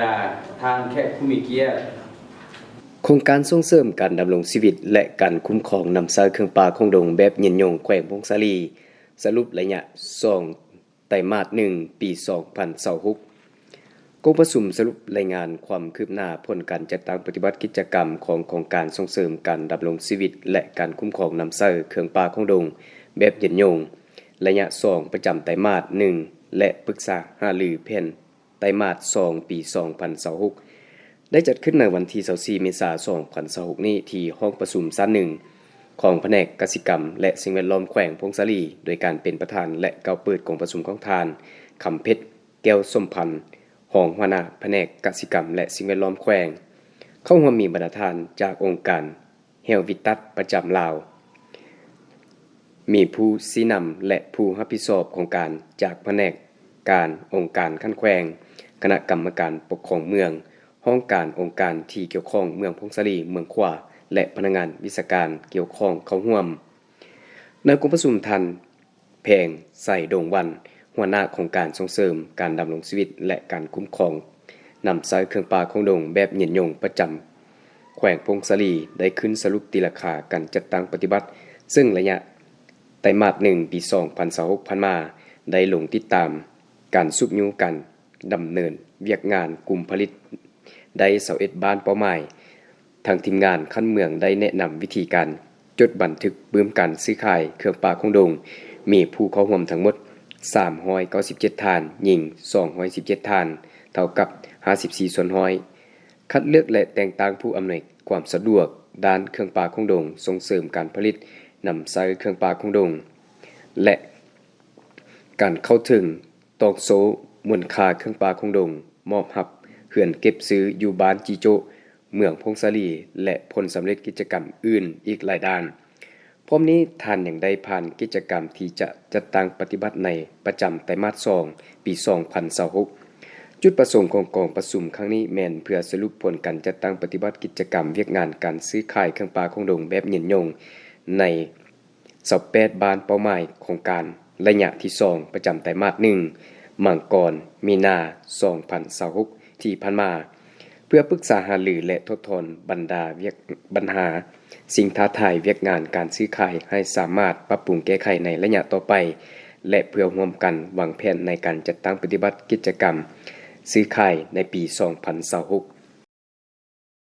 ທ່ານແຂກຜູ້ມີກຽດ. ໂຄງການສົ່ງເສີມການດຳລົງຊີວິດ ແລະ ການຄຸ້ມຄອງນຳໃຊ້ເຄື່ອງປ່າຂອງດົງແບບຍືນຍົງແຂວງຜົ້ງສາລີ ສະຫຼຸບໄລຍະສອງ ໄຕມາດໜຶ່ງ ປີສອງພັນຊາວຫົກ. ກອງປະຊຸມສະຫຼຸບລາຍງານຄວາມຄືບໜ້າຜົນການຈັດຕັ້ງປະຕິບັດກິດຈະກຳຂອງໂຄງການສົ່ງເສີມການດຳລົງຊີວິດ ແລະ ການຄຸ້ມຄອງນຳໃຊ້ເຄື່ອງປ່າຂອງດົງແບບຍືນຍົງ ໄລຍະສອງ ປະຈຳໄຕມາດໜຶ່ງ ແລະ ປຶກສາຫາລືແຜນ ໄຕມາດສອງ ປີສອງພັນຊາວຫົກ ໄດ້ຈັດຂຶ້ນໃນວັນທີຊາວສີ່ ເມສາ ສອງພັນຊາວຫົກນີ້ ທີ່ຫ້ອງປະຊຸມຊັ້ນໜຶ່ງຂອງພະແນກກະສິກຳ ແລະ ສິ່ງແວດລ້ອມແຂວງຜົ້ງສາລີ ໂດຍການເປັນປະທານ ແລະ ກ່າວເປີດກອງປະຊຸມຂອງທ່ານ ຄຳເພັດ ແກ້ວສົມພັນ ຮອງຫົວໜ້າພະແນກກະສິກຳ ແລະ ສິ່ງແວດລ້ອມແຂວງ. ເຂົ້າຮ່ວມມີບັນດາທ່ານຈາກອົງການ ແຮວວິຕັສ ປະຈຳລາວ, ມີຜູ້ຊີ້ນຳ ແລະ ຜູ້ຮັບຜິດຊອບໂຄງການຈາກພະແນກການອົງການຂັ້ນແຂວງ, ຄະນະກຳມະການປົກຄອງເມືອງ, ຫ້ອງການອົງການທີ່ກ່ຽວຂ້ອງເມືອງຜົ້ງສາລີ, ເມືອງຂວາ ແລະ ພະນັກງານວິຊາການກ່ຽວຂ້ອງເຂົ້າຮ່ວມ. ໃນກອງປະຊຸມ ທ່ານ ແພງ ໄຊດົງວັນ ຫົວໜ້າໂຄງການສົ່ງເສີມການດຳລົງຊີວິດ ແລະ ການຄຸ້ມຄອງນຳໃຊ້ເຄື່ອງປ່າຂອງດົງແບບຍືນຍົງປະຈຳແຂວງຜົ້ງສາລີ ໄດ້ຂຶ້ນສະຫຼຸບຕີລາຄາການຈັດຕັ້ງປະຕິບັດ ເຊິ່ງໄລຍະໄຕມາດໜຶ່ງ ປີສອງພັນຊາວຫົກ ຜ່ານມາ ໄດ້ລົງຕິດຕາມການຊຸກຍູ້ການດຳເນີນວຽກງານກຸ່ມຜະລິດໄດ້ຊາວເອັດບ້ານເປົ້າໝາຍ. ທາງທີມງານຂັ້ນເມືອງໄດ້ແນະນຳວິທີການຈົດບັນທຶກປຶ້ມການຊື້ຂາຍເຄື່ອງປ່າຂອງດົງ, ມີຜູ້ເຂົ້າຮ່ວມທັງໝົດສາມຮ້ອຍເກົ້າສິບເຈັດທ່ານ, ຍິງສອງຮ້ອຍສິບເຈັດທ່ານ, ເທົ່າກັບຫ້າສິບສີ່ສ່ວນຮ້ອຍ, ຄັດເລືອກ ແລະ ແຕ່ງຕັ້ງຜູ້ອຳນວຍຄວາມສະດວກດ້ານເຄື່ອງປ່າຂອງດົງ, ສົ່ງເສີມການຜະລິດນຳໃຊ້ເຄື່ອງປ່າຂອງດົງ ແລະ ການເຂົ້າເຖິງ ຕອກໂສ້ມູນຄ່າເຄື່ອງປ່າຂອງດົງ, ມອບຮັບເຮືອນເກັບຊື້ຢູ່ບ້ານຈີໂຈະ ເມືອງຜົ້ງສາລີ ແລະ ຜົນສຳເລັດກິດຈະກຳອື່ນອີກຫຼາຍດ້ານ. ພ້ອມນີ້ທ່ານຍັງໄດ້ຜ່ານກິດຈະກຳທີ່ຈະຈັດຕັ້ງປະຕິບັດໃນປະຈຳໄຕມາດສອງ ປີສອງພັນຊາວຫົກ. ຈຸດປະສົງຂອງກອງປະຊຸມຄັ້ງນີ້ແມ່ນເພື່ອສະຫຼຸບຜົນການຈັດຕັ້ງປະຕິບັດກິດຈະກຳວຽກງານການຊື້ຂາຍເຄື່ອງປ່າຂອງດົງແບບຍືນຍົງໃນ ຊາວແປດບ້ານເປົ້າໝາຍໂຄງການໄລຍະທີສອງ ປະຈຳໄຕມາດໜຶ່ງ ມັງກອນ ມີນາ ສອງພັນຊາວຫົກ ທີ່ຜ່ານມາ ເພື່ອປຶກສາຫາລື ແລະ ຖອດຖອນບັນດາວຽກ ບັນຫາ, ສິ່ງທ້າທາຍວຽກງານການຊື້ຂາຍໃຫ້ສາມາດປັບປຸງແກ້ໄຂໃນໄລຍະຕໍ່ໄປ ແລະ ເພື່ອຮ່ວມກັນວາງແຜນໃນການຈັດຕັ້ງປະຕິບັດກິດຈະກຳຊື້ຂາຍໃນປີສອງພັນຊາວຫົກ